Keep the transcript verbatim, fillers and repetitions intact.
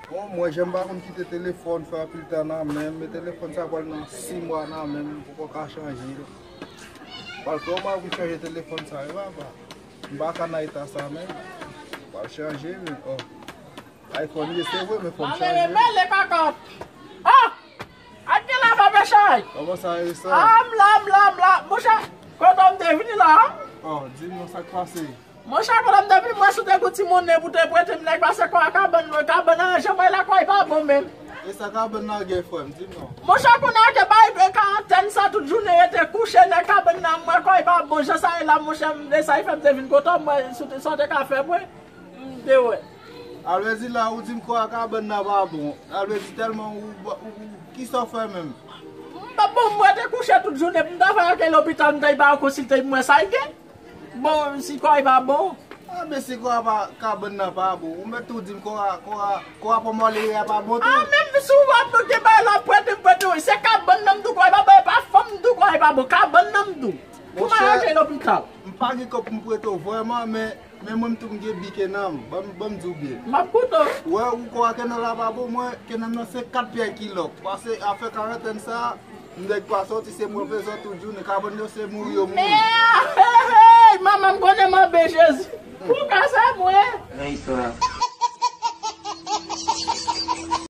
Bon, mwen, jan m pa konn kite telefòn fè anpil tan nan men m, men telefòn sa pral nan sis mwa nan men m, m poko ka chanje l. Pral twò mal pou m chanje telefòn sa, wi, papa. M pa ka nan eta sa menm. Pral chanje, men, oh. iPhone ye, se vre, men fò m chanje. Mwen revele kakòt. Oh! Ak gen la, papa Chay. Kòman sa ye, sa? Ah, m la, m la, m la. Monchè, kote m te vini la? Oh, di m non, sa k pase? Monchè, kote m te vini, mwen sou te gon ti monnen pou te prete m nèg, pase kò a kabann mwen, kabann nan, jan mwen la, kò a pa bon menm. E sa kabann nan gen, frè m, di m non. Monchè, kounye a ke bay karantèn sa, tout jounen rete kouche nan kabann nan, mwen kò a pa bon, jan sa ye la, monchè, m de sa, e fè m te vin kote w, mwen, sou te, sa w te ka fè mwen. M te wè. Alwezi la, ou di m kò a kabann nan pa bon. Alwezi tèlman ou, ou, ou, kisa w fè menm? M pa bon, mwen te kouche tout jounen, m ta fè anke lopital, m ta ba yo konsilte, m wè sa y gen. Bon, si kò a pa bon. Ah, men si kò a pa, kabann nan pa bon, ou mèt tou di m kò a, kò a, kò a pòmòlere a pa bon tou. Ah, menm si w ap gen bagay la, prete, m prete, wi. Se kabann nan m tou kò a pa bon, e pa fanm m tou kò a pa bon, kabann nan m tou. Pou m al anke lopital. M pa gen kòb pou m prete w vrèman, men, men mwen tou m gen bi kenanm. Ban m, ban m di w byen. M ap koute w. Wè, ou kwè kenanm la pa bon, mwen, kenanm nan se kat pyè kilòk. Pase afè karantèn sa, m nèg pa sòti, se mwen bezwen tout jounen. Kabann yo se mouri yo mouri. Men, hey, hey, manman m konnen m anbe Jezi. Pou ka se mwen. Nan istwa.